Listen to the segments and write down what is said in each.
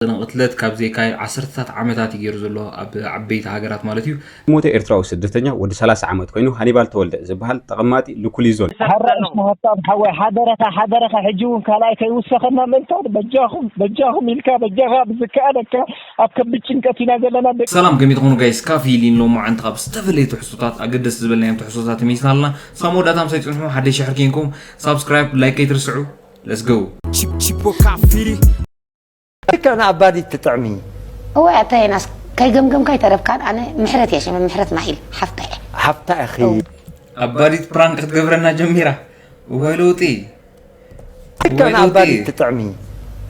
ዘደንቕ ቅትለት ካብ ዘይካየድ ዓሰርተታት ዓመታት እዩ ገይሩ ዘሎ ኣብ ዓበይቲ ሃገራት ማለት እዩ። ሞተ ኤርትራዊ ስደተኛ ወዲ ሰላሳ ዓመት ኮይኑ ሃኒባል ተወልደ ዝበሃል ተቐማጢ ልኩሊዞን። ሓራሽ ንሃብታም ሓወይ ሓደረኻ ሓደረኻ ሕጂ እውን ካልኣይ ከይውሰኸና ምእንታን በጃኹም በጃኹም ኢልካ በጃኻ ብዝከኣለካ ኣብ ከቢድ ጭንቀት ኢና ዘለና ደቂ ሰላም ከመይ ትኾኑ ጋይስ? ካፊ ኢሊን ሎማዓንቲ ካብ ዝተፈላለዩ ትሕዝቶታት ኣገደስቲ ዝበልናዮም ትሕዝቶታት ተመሊስና ኣለና። ሳብ መወዳእታ ምሳይ ፅንሑ ሓደሽ ሕር ኬንኩም ሳብስክራይብ ላይክ ከይትርስዑ። Let's go። Chip Chipo Kafiri. ከ ንኣባዲት ትጥዕሚ እወ ኣታ የናስ ከይገምገምካ ኣይተረፍካን። ኣነ ምሕረት እየ ሽመ ምሕረት ናኢል ሓፍታ እየ። ሓፍታ ኢኺ። ኣባዲት ፕራንክ ክትገብረና ጀሚራ። እዋይ ለውጢ። ከ ንኣባዲት ትጥዕሚ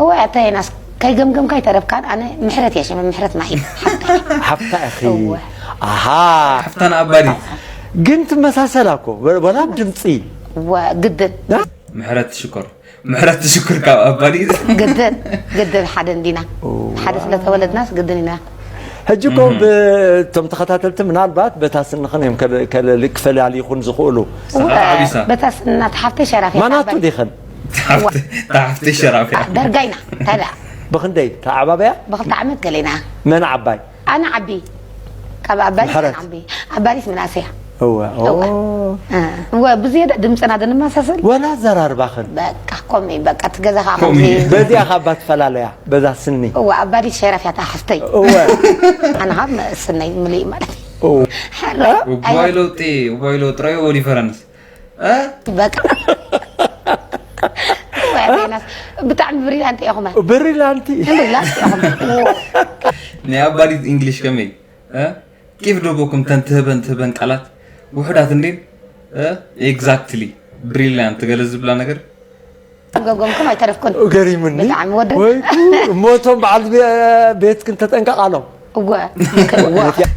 እወ ኣታ የናስ ከይገምገምካ ኣይተረፍካን። ኣነ ምሕረት እየ ሽመ ምሕረት ናኢል ሓፍታ እየ። ሓፍታ ኢኺ። እወ። ኣሃ ሓፍታና ኣባዲት። ግን ትመሳሰላ እኮ ወላ ድምፂ። እወ ግድን። ምሕረት ሽኮር ምሕረት ሽኩር ካብ ኣባዲት። ግድን ግድን ሓደ እንዲና ሓደ ስለተወለድናስ ግድን ኢና። ሕጂ እኮ እቶም ተኸታተልቲ ምናልባት በታ ስንኽን እዮም ከፈላልይኹን ዝኽእሉ። ሰዓት ዓቢሳ። በታ ስናት ሓፍተይ ሸራፊ ማናቱ ዲኽን? ተሓፍተይ ሸራፊያ። ደርጋይና ታዲያ ብኽንደይ ተዓባበያ? ብክልተ ዓመት ገሌና መን ዓባይ? ኣነ ዓቢ ካብ ኣባይ ምሕረት። ዓቢ ኣባዲት ምናሰያ እወ ኦ። እወ ብዝየዳ ድምፅና ድንመሳሰል ወላ ኣዘራርባኽን በቃ ኮሚ በቃ ትገዛኻ ኮሚ። ከምዚ በዚኣ ካብ ኣትፈላለያ በዛ ስኒ እወ ኣባዲት ሸራፊያታ ሓፍተይ እወ ኣነ ካብ ስነይ ምልእ ማለት እዩ እወ። ሕራይ እዋይ ለውጢ እዋይ ለውጢ ራዮ ዲፈረንስ። በቃ እወ ኣቴናስ ብጣዕሚ ብሪላንት ኢኹመ ብሪላንቲ ብሪላንት ኢኹመ ናይ ኣባዲት ኢንግሊሽ ከመይ? እ? ኬፍ ዶ በኩም ተን ትህበን ትህበን ቃላት ውሑዳት እንዴ? እ? Exactly brilliant ገለ ዝብላ ነገር። ገምገምኩም ኣይተረፍኩን ገሪሙኒ ብጣዕሚ ወደ ወይ እሞቶም በዓል ቤትክን ተጠንቀቕ ኣሎም እወ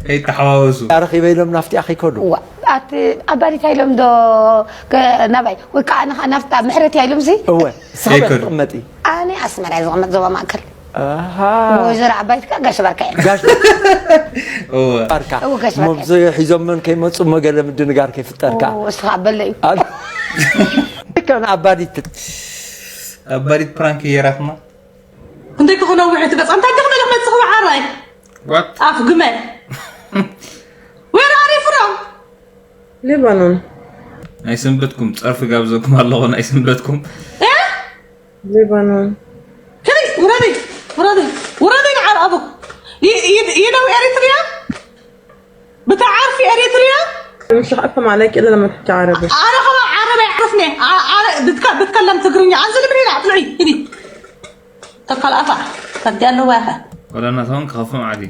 ከይተሓዋወሱ። ረኺበ ኢሎም ናፍጢኣ ከይከዱ እወ ኣቲ ኣባዲት ኣይሎም ዶ ከ- ናባይ ወይ ከዓ ንኻ ናፍጣ ምሕረት ኣይሎም ሲ እወ ከይከዱ። ስኸመጢ ኣነ ኣስመራ እየ ዝቕመጥ ዞባ ማእከል ኣሃ ወይዘሮ ዓባይትካ ጋሽ ባርካ እየ እወ። ባርካ እወ፣ ጋሽ ባርካ። ሞብዞ ሒዞምን ከይመፁ መገለ ምድንጋር ከይፍጠርካ እወ፣ እስኻ በለ እዩ ከን ኣባዲት ኣባዲት ፕራንክ የራትና። እንታይ ክኾነው ውሕቲ ገፅ እንታይ ገኽመ ገኽመ ትኽበ ዓራይ What? ኣፍ ግመ Where are you from? ሌባኖን ናይ ሰንበትኩም ፀርፊ ጋብዘኩም ኣለኹ ናይ ሰንበትኩም። እ? ሌባኖን ከመይ ውረደይ ውረደይ ውረደይ ንዓር ኣቦ You- you- you know Eritrea? ብታ ዓርፊ ኤሪትሪያ مش عارفة معناه كده لما تحكي عربي ኣነ ከማ ዓረብ ኣይዓርፍኒ ብትከለም ትግርኛ ኣንዚ ልብሪና ኣጥልዒ ሂዲ ተካልኣፋ ታዲ ኣለዋ ኢኻ ወላ እናተውን ክኸፍም ዓዲ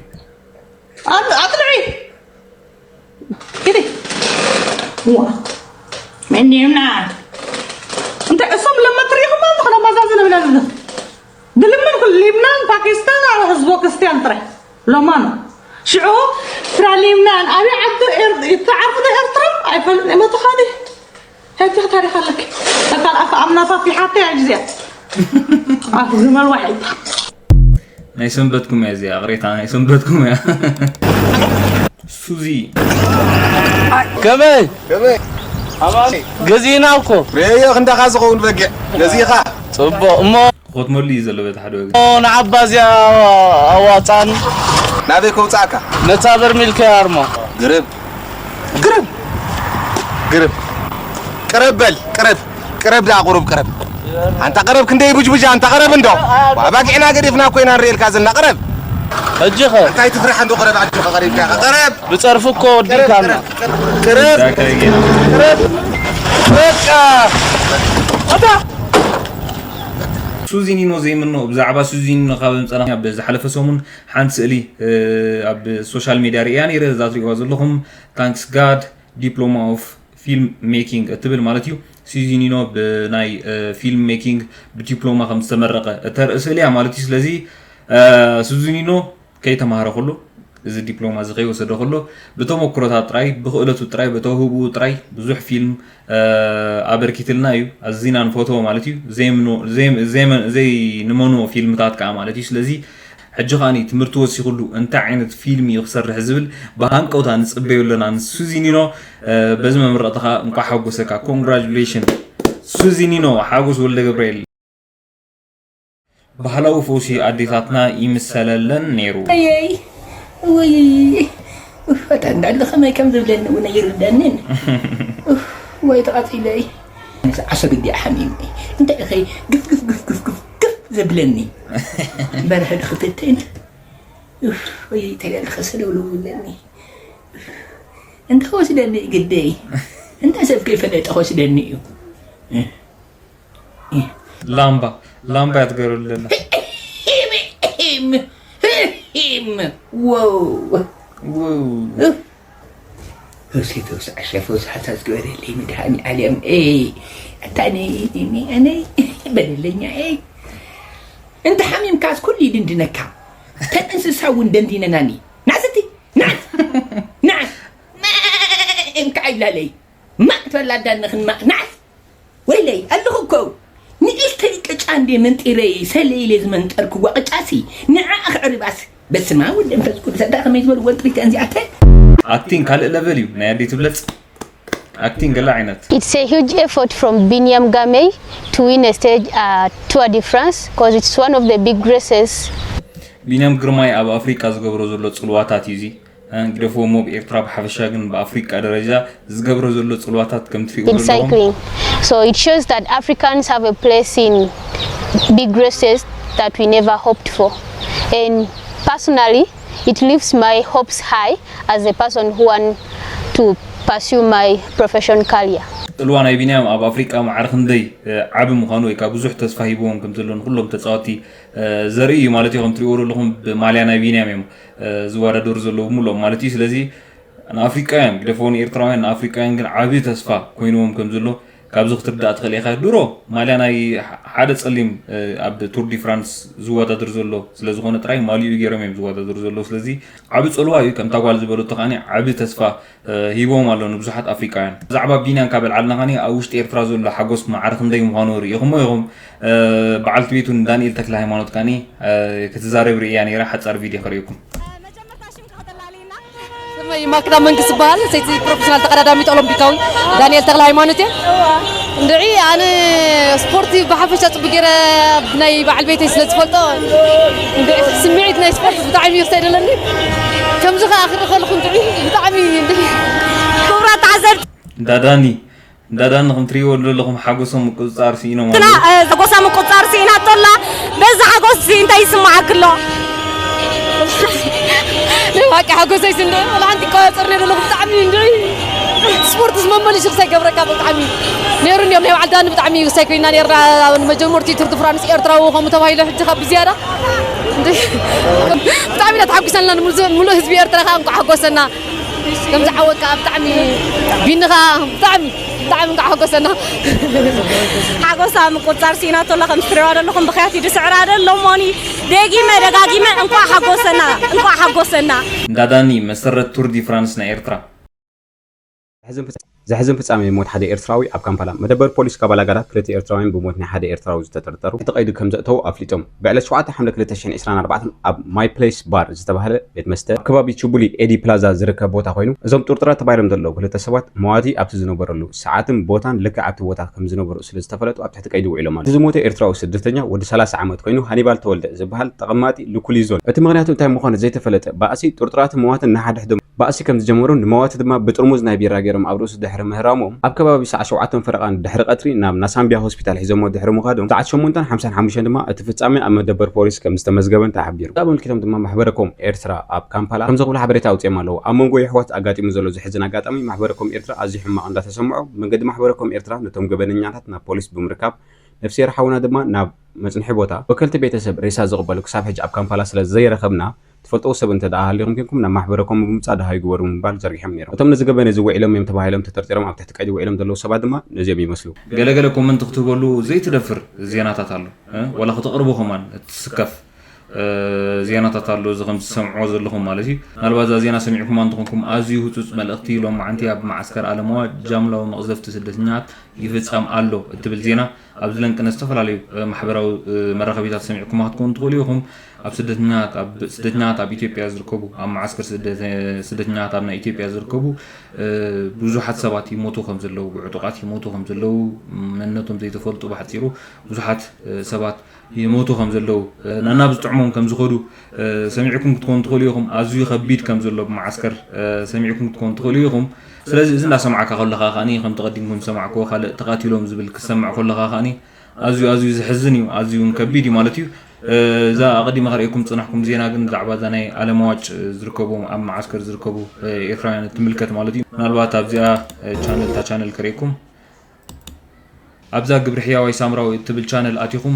ኣጥልዒ ሂዲ ምንዲምና እንተ እሶም ለመትሪኹማ ንኽነመዛዝን ብለና ብልምን ኩሉ ሊብናን ፓኪስታን ኣብ ህዝቦ ክርስትያን ጥራይ ሎማኖ ሽዑ ስራ ሊብናን ኣበይ ዓዲ እተዓርፉ ዶ ኤርትራ ኣይፈልጥ እየ መቶ ካዲ ሄቲ ታሪክ ኣለክ ተካል ኣፍ ኣምናፋት ይሓተ ያ ግዜ ኣፍ ግመል ዋሒድ ናይ ሰንበትኩም እያ እዚኣ ቅሬታ ናይ ሰንበትኩም እያ። ሱዚ ከመይ ኣማን ገዚእና እኮ ርእዮ ክንዳኻ ዝኸውን በጊዕ ገዚእኻ ጽቡቕ እሞ ኮትመሉ እዩ ዘሎ በቲ ሓደ ወገን ንዓባ እዚኣ ኣዋፃን ናበይ ከውፃእካ ነታ በርሚል ከያርሞ ግርብ ግርብ ግርብ ቅረብ በል ቅረብ ቅረብ ደኣ ቁሩብ ቅረብ ኣንታ ቀረብ ክንደይ ቡጅቡጃ ኣንታ ቀረብ እንዶ ኣባጊዕና ገዲፍና ኮይና ንርእየልካ ዘለና ቀረብ ሕጂ ኸ እንታይ ትፍራሕ እንዶ ቀረብ ዓድኻ ቀሪብካ ኢኻ ቀረብ ብፀርፊ እኮ ወዲእካና ቅረብ ቅረብ በቃ ኣታ ሱዚኒኖ ዘይምኖ ብዛዕባ ሱዚኒኖ ካብ ምፀና ኣብ ዝሓለፈ ሰሙን ሓንቲ ስእሊ ኣብ ሶሻል ሚድያ ርእያ ነይረ እዛ ትሪእዋ ዘለኹም ታንክስ ጋድ ዲፕሎማ ኦፍ ፊልም ሜኪንግ እትብል ማለት እዩ። ሱዚኒኖ ብናይ ፊልም ሜኪንግ ብዲፕሎማ ከም ዝተመረቐ እተርኢ ስእሊ እያ ማለት እዩ። ስለዚ ሱዚኒኖ ከይተማሃረ ከሎ እዚ ዲፕሎማ እዚ ከይወሰደ ከሎ ብተመክሮታት ጥራይ ብክእለቱ ጥራይ ብተውህብኡ ጥራይ ብዙሕ ፊልም ኣበርኪትልና እዩ። ኣዚና ንፈትዎ ማለት እዩ። ዘይንመንዎ ፊልምታት ከዓ ማለት እዩ። ስለዚ ሕጂ ከኣ ትምህርቲ ወሲኽሉ እንታይ ዓይነት ፊልም እዩ ክሰርሕ ዝብል ብሃንቀውታ ንጽበዮ ኣለና ንሱዚኒኖ። በዚ መምረቕትኻ እንቋዕ ሓጎሰካ። ኮንግራጁሌሽን ሱዚኒኖ ሓጎስ ወልደ ገብርኤል። ባህላዊ ፈውሲ ኣዴታትና ይምሰለለን ነይሩ። ኣየይ፣ ውይ፣ ኡፍ፣ ኣታ እንዳለ ከመይ ከም ዝብለኒ እውን ኣይርዳንን። ኡፍ፣ ወይ ተቓጺለይ። ዓሰብ እንዲኣ ሓሚመይ። እንታይ ኢኸ ግፍ፣ ግፍ፣ ግፍ፣ ግፍ፣ ግፍ፣ ግፍ ዘብለኒ? በርሀ ድኽፍትን። ኡፍ፣ ወይ ተለልኸ ሰለውለው ይብለኒ። እንተ ወስደኒ ግደይ። እንተ ሰብ ከይፈለጠ ወስደኒ እዩ። ላምባ፣ ላምባ እያ ትገብረሉ ዘላ። ሂም፣ ሂም፣ ሂም። ዎው። ዎው። ኡፍ። ፈውሲ፣ ፈውሲ፣ ዓሻ ፈውሲ፣ ሓሳስ ግበረለይ መድሃኒ ኣልያም። ኤይ፣ ኣታ ነይ፣ ነይ፣ ነይ፣ ነይ፣ በደለኛ፣ ኤይ። እንተ ሓሚምካስ ኩሉ ይድንድነካ። ተን እንስሳ እውን ደንዲነናኒ። ናስቲ፣ ናስ፣ ናስ። እንካ ኣይላለይ። ማእ ትበላ ዳንኽን ማእ፣ ናስ። ወይለይ፣ ኣለኹ እኮ። ንእሽተይ ቅጫ እንዴ መንጢረይ ሰለይለ ዝመንጠርክዋ ቅጫሲ፣ ንዓ ኣኽዕርባስ። በስመ ኣብ ወወልድ ወመንፈስ ቅዱስ፣ ኣታ ከመይ ዝበሉ ወንጥሪት እዚኣተ? ኣክቲንግ ካልእ ለቨል እዩ፣ ናይ ኣዴ ትብለጽ። ኣክቲንግ ገለ ዓይነት። It's a huge effort from Biniam Gamay to win a stage at Tour de France, 'cause it's one of the big races. ቢንያም ግርማይ ኣብ ኣፍሪቃ ዝገብሮ ዘሎ ጽልዋታት እዩ እዚ። እ፣ ግደፍዎ እሞ ብኤርትራ ብሓፈሻ ግን ብኣፍሪቃ ደረጃ ዝገብሮ ዘሎ ጽልዋታት ከም ትሪእዎ In ዘለኹም። Cycling. So it shows that Africans have a place in big races that we never hoped for. And personally, it lifts my hopes high as a person who want to pursue my profession career. ጽልዋ ናይ ቢንያም ኣብ ኣፍሪቃ ማዕረ ክንደይ፣ እ፣ ዓቢ ምዃኑ ወይ ከዓ ብዙሕ ተስፋ ሂብዎም ከም ዘሎ ንኩሎም ተጻወትቲ፣ እ፣ ዘርኢ እዩ ማለት እዩ። ከም ትሪእዎ ዘለኹም ብማልያ ናይ ቢንያም እዮም፣ እ፣ ዝወዳደሩ ዘለዉ ብምልኦም ማለት እዩ። ስለዚ ንኣፍሪቃውያን፣ ግደፍዎ ንኤርትራውያን፣ ንኣፍሪቃውያን ግን ዓቢ ተስፋ ኮይንዎም ከም ዘሎ ካብዚ ክትርዳእ ትኽእል ኢኻ። ድሮ ማልያ ናይ ሓደ ጸሊም፣ እ፣ ኣብ ቱር ዲ ፍራንስ ዝወዳደር ዘሎ ስለ ዝኾነ ጥራይ ማልይኡ ገይሮም እዮም ዝወዳደሩ ዘለዉ። ስለዚ ዓቢ ጽልዋ እዩ። ከምታ ጓል ዝበለቶ ከኣ ዓቢ ተስፋ፣ እ፣ ሂቦም ኣሎ ንብዙሓት ኣፍሪቃውያን። ብዛዕባ ቢንያም ካብ ኣልዓልና ከኣ ኣብ ውሽጢ ኤርትራ ዘሎ ሓጎስ ማዕረ ክንደይ ምዃኑ ርኢኹሞ ኢኹም። እ፣ በዓልቲ ቤቱ ንዳንኤል ተክለ ሃይማኖት ከኣ፣ እ፣ ክትዛረብ ርእያ ነይራ። ሓጻር ቪድዮ ከርእየኩም። መጀመርታ ሽምካ ከተላልየና? ስመይ ማክዳ መንግስቲ ይበሃል። ሰይቲ ፕሮፌሽናል ተቐዳዳሚት ኦሎምፒካዊ ዳንኤል ተኽለ ሃይማኖት እየ። እንድዒ ኣነ ስፖርቲ ብሓፈሻ ጽቡቅ ገይረ ብናይ በዓል ቤተይ ስለ ዝፈልጦ፣ እንድዒ ስምዒት ናይ ስፖርት ብጣዕሚ እዩ ክሳይ ደለኒ። ከምዚ ከኣ ክርኢ ከለኹ እንድዒ ብጣዕሚ እንድዒ ክቡራት ተዓዘብቲ። እንዳ ዳኒ፣ እንዳ ዳኒ ከም ትሪእዎ ዘለኹም ሓጎሶም ምቁጽጻር ስኢኖም ግና፣ ኣለዉ። እ፣ ሓጎሳ ምቁጽጻር ስኢናቶ ኣላ። በዚ ሓጎስ እዚ እንታይ ይስምዓኪ ኣሎ? ናይ ብሓቂ ሓጎሰይ ስንዶ፣ ወላ ሓንቲ ይቆጻጸር ነይሩ ኣለኹ። ብጣዕሚ እንድዒ ስፖርትስ መመሊሱ ክሳይ ገብረካ ብጣዕሚ ነይሩ እንድዮም። ናይ በዓል ዳኒ ብጣዕሚ ክሳይ ኮይና ነይርና። ንመጀመርትኡ ቱር ድ ፍራንስ ኤርትራዊ ከምኡ ተባሂሉ ሕጂ ካብ ብዝያዳ እንድዒ ብጣዕሚ ኢና ተሓጒሰና። ንምሉእ፣ ምሉእ ህዝቢ ኤርትራ ከኣ እንኳዕ ሓጎሰና። ከምዚ ዓወት ከኣ ብጣዕሚ ቢኒ ከኣ ብጣዕሚ፣ ብጣዕሚ እንኳዕ ሓጎሰና። ሓጎሳ ምቁጽጻር ስኢናቶ ኣላ። ከም ትሪእዋ ዘለኹም ብኽያት እዩ ዝስዕራ ዘሎ። እሞኒ ደጊመ ደጋጊመ እንኳዕ ሓጎሰና፣ እንኳዕ ሓጎሰና። እንዳ ዳኒ መሰረት ቱር ዲ ፍራንስ ናይ ኤርትራ። ዘሕዝን ፍጻ-፣ ዘሕዝን ፍጻሜ ሞት ሓደ ኤርትራዊ ኣብ ካምፓላ። መደበር ፖሊስ ካባላጋራ ክልተ ኤርትራውያን ብሞት ናይ ሓደ ኤርትራዊ ዝተጠርጠሩ ትሕቲ ቀይዲ ከም ዘእተዉ ኣፍሊጦም። ብዕለት ሸውዓተ ሓምለ ክልተ ሽሕን ዕስራን ኣርባዕተን ኣብ ማይ ፕሌስ ባር ዝተባህለ ቤት መስተ ኣብ ከባቢ ቹቡሊ ኤዲ ፕላዛ ዝርከብ ቦታ ኮይኑ፣ እዞም ጥርጡራት ተባሂሎም ዘለዉ ክልተ ሰባት መዋቲ ኣብቲ ዝነበረሉ ሰዓትን ቦታን ልክዕ ኣብቲ ቦታ ከም ዝነበሩ ስለ ዝተፈለጡ ኣብ ትሕቲ ቀይዲ ውዒሎም ኣለዉ። እቲ ዝሞተ ኤርትራዊ ስደተኛ ወዲ ሰላሳ ዓመት ኮይኑ ሃኒባል ተወልደ ዝበሃል ተቐማጢ ልኩሊ ዞን። እቲ ምኽንያቱ እንታይ ምዃኑ ዘይተፈለጠ ባእሲ ጥርጡራትን መዋትን ንሓድሕዶም ባእሲ ከም ዝጀመሩን ንመዋቲ ድማ ብጥርሙዝ ናይ ቢራ ገይሮም ኣብ ርእሱ ድሕሪ ምህራሞም፣ ኣብ ከባቢ ሰዓት ሸውዓተን ፈረቓን ድሕሪ ቀትሪ ናብ ናሳምቢያ ሆስፒታል ሒዞሞ ድሕሪ ምኻዶም፣ ሰዓት ሸሞንተን ሓምሳን ሓሙሽተን ድማ እቲ ፍጻሜ ኣብ መደበር ፖሊስ ከም ዝተመዝገበን ተሓቢሩ። ኣብኡ ኣመልኪቶም ድማ ማሕበረ ኮም ኤርትራ ኣብ ካምፓላ ከምዚ ክብሉ ሓበሬታ ኣውጺኦም ኣለዉ። ኣብ መንጎ የሕዋት ኣጋጢሙ ዘሎ ዘሕዝን ኣጋጣሚ ማሕበረ ኮም ኤርትራ ኣዝዩ ሕማቕ እንዳተሰምዖ፣ ብመንገዲ ማሕበረ ኮም ኤርትራ ነቶም ገበነኛታት ናብ ፖሊስ ብምርካብ፣ ነፍስሄር ሓውና ድማ ናብ መጽንሒ ቦታ ወከልቲ ቤተሰብ ሬሳ ዝቕበሉ ክሳብ ሕጂ ኣብ ካምፓላ ስለ ዘይረኸብና፣ ትፈልጥዎ ሰብ እንተ ደኣ ሃሊኹም ኬንኩም ናብ ማሕበረኮም ብምምጻእ ደሃዩ ግበሩ ምባል ዘርጊሖም ነይሮም። እቶም ነዚ ገበን እዚ ውዒሎም እዮም ተባሂሎም ተጠርጢሮም ኣብ ትሕቲ ቀይዲ ውዒሎም ዘለዉ ሰባት ድማ ነዚኦም ይመስሉ። ገለገለ ኮመንት ክትህበሉ ዘይትደፍር ዜናታት ኣሎ፣ እ? ዋላ ክተቕርቦ ከማን እትስከፍ፣ እ፣ ዜናታት ኣሎ፣ እዚ ከም ዝሰምዕዎ ዘለኹም ማለት እዩ። ምናልባት እዛ ዜና ሰሚዕኩማ እንተኾንኩም ኣዝዩ ህጹጽ መልእኽቲ ሎማዓንቲ ኣብ መዓስከር ኣለማዋ ጃምላዊ መቕዘፍቲ ስደተኛታት ይፍጸም ኣሎ እትብል ዜና ኣብዚ ለንቅነ ዝተፈላለዩ፣ እ፣ ማሕበራዊ፣ እ፣ መራኸቢታት ሰሚዕኩማ ክትኮኑ ትኽእሉ ኢኹም። ኣብ ስደተኛታት ኣብ ስደተኛታት ኣብ ኢትዮጵያ ዝርከቡ ኣብ መዓስከር ስደተ- ስደተኛታት ኣብ ናይ ኢትዮጵያ ዝርከቡ እ፣ ብዙሓት ሰባት ይሞቱ ከም ዘለዉ፣ ብዕጡቓት ይሞቱ ከም ዘለዉ፣ መንነቶም ዘይተፈልጡ ብሓጺሩ ብዙሓት እ፣ ሰባት ይሞቱ ከም ዘለዉ፣ እ፣ ናናብ ዝጥዕሞም ከም ዝኸዱ እ፣ ሰሚዕኩም ክትኮኑ ትኽእሉ ኢኹም። ኣዝዩ ከቢድ ከም ዘሎ ብመዓስከር እ፣ ሰሚዕኩም ክትኮኑ ትኽእሉ ኢኹም። ስለዚ እዚ እንዳሰማዕካ ከለኻ ከኣኒ ከም ተቐዲምኩም ዝሰማዕክዎ ካልእ ተቓቲሎም ዝብል ክትሰምዕ ከለኻ ከኣኒ ኣዝዩ ኣዝዩ ዘሕዝን እዩ፣ ኣዝዩ እውን ከቢድ እዩ ማለት እዩ። እዛ ኣቐዲመ ከርእየኩም ዝጸናሕኩም ዜና ግን ብዛዕባ እዛ ናይ ኣለማዋጭ ዝርከቡ ኣብ መዓስከር ዝርከቡ ኤርትራውያን እትምልከት ማለት እዩ። ምናልባት ኣብዚኣ ቻነል እታ ቻነል ከርእየኩም ኣብዛ ግብሪ ሕያዋይ ሳምራዊ እትብል ቻነል ኣቲኹም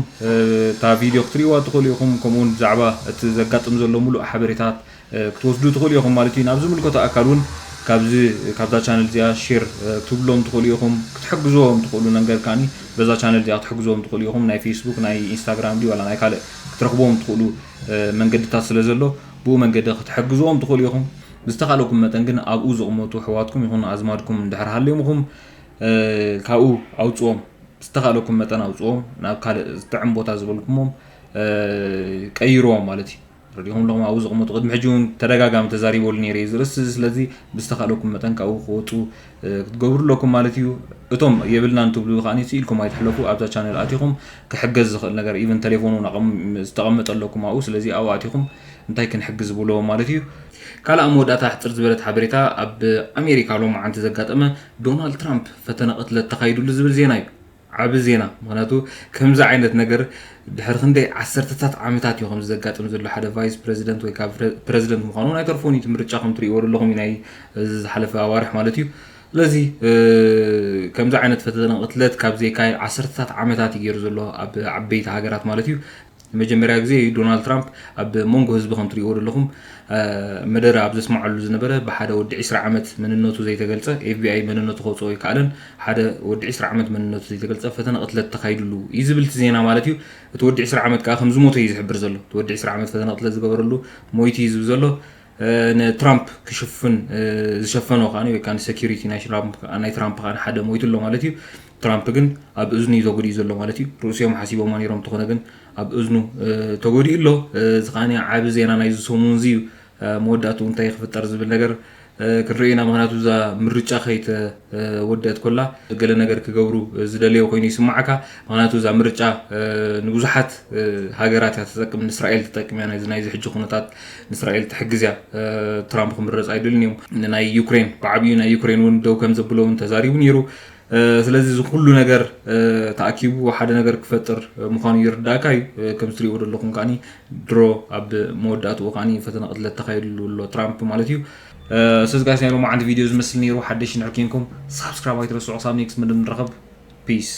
እታ ቪድዮ ክትርእይዋ ትኽእሉ ኢኹም። ከምኡውን ብዛዕባ እቲ ዘጋጥም ዘሎ ሙሉእ ሓበሬታት ክትወስዱ ትኽእሉ ኢኹም ማለት እዩ። ናብ ዝምልከቶ ኣካል እውን ካብዚ ካብዛ ቻነል እዚኣ ሼር ክትብሎም ትኽእሉ ኢኹም። ክትሕግዝዎም ትኽእሉ ነገር ከኣ በዛ ቻነል እዚኣ ክትሕግዝዎም ትኽእሉ ኢኹም። ናይ ፌስቡክ ናይ ኢንስታግራም ድዩ ዋላ ናይ ካልእ ክትረኽብዎም ትኽእሉ መንገድታት ስለ ዘሎ ብኡ መንገዲ ክትሕግዝዎም ትኽእሉ ኢኹም። ብዝተኻለኩም መጠን ግን ኣብኡ ዝቕመጡ ኣሕዋትኩም ይኹን ኣዝማድኩም እንድሕር ሃልዮምኹም ካብኡ ኣውፅዎም። ብዝተኻለኩም መጠን ኣውፅዎም ናብ ካልእ ዝጥዕም ቦታ ዝበልኩሞም ቀይርዎም ማለት እዩ። ረዲኹም ኣለኹም ኣብኡ ዝቕመጡ ቅድሚ ሕጂ እውን ተደጋጋሚ ተዛሪበሉ ነይረ እዩ ዝርእስ። ስለዚ ብዝተኻለኩም መጠን ካብኡ ክወፁ ክትገብሩ ኣለኩም ማለት እዩ። እቶም የብልናን ትብሉ ከዓ ስኢልኩም ኣይትሕለፉ። ኣብዛ ቻነል ኣቲኹም ክሕገዝ ዝኽእል ነገር ኢቨን ቴሌፎን እውን ኣቐም- ዝተቐመጠ ኣለኩም ኣብኡ። ስለዚ ኣብኡ ኣቲኹም እንታይ ክንሕግዝ ብልዎ ማለት እዩ። ካልእ ኣብ መወዳእታ ሕፅር ዝበለት ሓበሬታ ኣብ ኣሜሪካ ሎማዓንቲ ዘጋጠመ ዶናልድ ትራምፕ ፈተነ ቅትለት ተኻይዱሉ ዝብል ዜና እዩ። ዓቢ ዜና። ምክንያቱ ከምዚ ዓይነት ነገር ድሕሪ ክንደይ ዓሰርተታት ዓመታት እዩ ከምዚ ዘጋጥም ዘሎ። ሓደ ቫይስ ፕረዚደንት ወይ ካብ ፕረ- ፕረዚደንት ምዃኑ ናይ ተርፎን እዩ። እቲ ምርጫ ከም ትርእይዎ ዘለኹም እዩ ናይ እዚ ዝሓለፈ ኣዋርሕ ማለት እዩ። ስለዚ እ፣ ከምዚ ዓይነት ፈተነ ቅትለት ካብ ዘይካየድ ዓሰርተታት ዓመታት እዩ ገይሩ ዘሎ ኣብ ዓበይቲ ሃገራት ማለት እዩ። ንመጀመርያ ግዜ እዩ ዶናልድ ትራምፕ ኣብ መንጎ ህዝቢ ከም ትርእይዎ ዘለኹም መደረ ኣብ ዘስምዓሉ ዝነበረ ብሓደ ወዲ ዕስራ ዓመት መንነቱ ዘይተገልጸ ኤፍቢኣይ መንነቱ ከውፅኦ ኣይከኣለን ሓደ ወዲ ዕስራ ዓመት መንነቱ ዘይተገልጸ ፈተነ ቅትለት ተኻይድሉ እዩ ዝብል እቲ ዜና ማለት እዩ። እቲ ወዲ ዕስራ ዓመት ከዓ ከም ዝሞተ እዩ ዝሕብር ዘሎ። እቲ ወዲ ዕስራ ዓመት ፈተነ ቅትለት ዝገበረሉ ሞይቱ እዩ ዝብል ዘሎ። ንትራምፕ ክሽፍን ዝሸፈኖ ከዓ ወይ ከዓ ንሰኪሪቲ ናይ ትራምፕ ከዓ ሓደ ሞይቱ ኣሎ ማለት እዩ። ትራምፕ ግን ኣብ እዝኑ እዩ ተጎዲኡ ዘሎ ማለት እዩ። ርእሲኦም ሓሲቦማ ነይሮም እንተኾነ ግን ኣብ እዝኑ ተጎዲኡ ኣሎ። እዚ ከዓ ዓቢ ዜና ናይዚ ሰሙን እዚ እዩ። መወዳእትኡ እንታይ ክፍጠር ዝብል ነገር ክንርኢ ኢና። ምክንያቱ እዛ ምርጫ ከይተወደአት ኮላ ገለ ነገር ክገብሩ ዝደለዮ ኮይኑ ይስማዓካ። ምክንያቱ እዛ ምርጫ ንብዙሓት ሃገራት እያ ትጠቅም። ንእስራኤል ትጠቅም እያ። ናይዚ ናይዚ ሕጂ ኩነታት ንእስራኤል ትሕግዝ እያ። ትራምፕ ክምረፅ ኣይደልን እዮም። ናይ ዩክሬን ብዓብዩ ናይ ዩክሬን እውን ደው ከም ዘብሎ እውን ተዛሪቡ ነይሩ። ስለዚ እዚ ኩሉ ነገር ተኣኪቡ ሓደ ነገር ክፈጥር ምዃኑ ይርዳእካ እዩ። ከም ትሪእዎ ዘለኹም ከዓኒ ድሮ ኣብ መወዳእትኡ ከዓኒ ፈተነ ቅትለት ተኻይድሉ ኣሎ ትራምፕ ማለት እዩ። ስለዚ ጋይስ ናይ ሎማዓንቲ ቪድዮ ዝመስል ነይሩ። ሓደሽ እንድሕር ኬንኩም ሳብስክራይብ ኣይትረስዑ። ክሳብ ኔክስት መደብ ንራኸብ። ፒስ።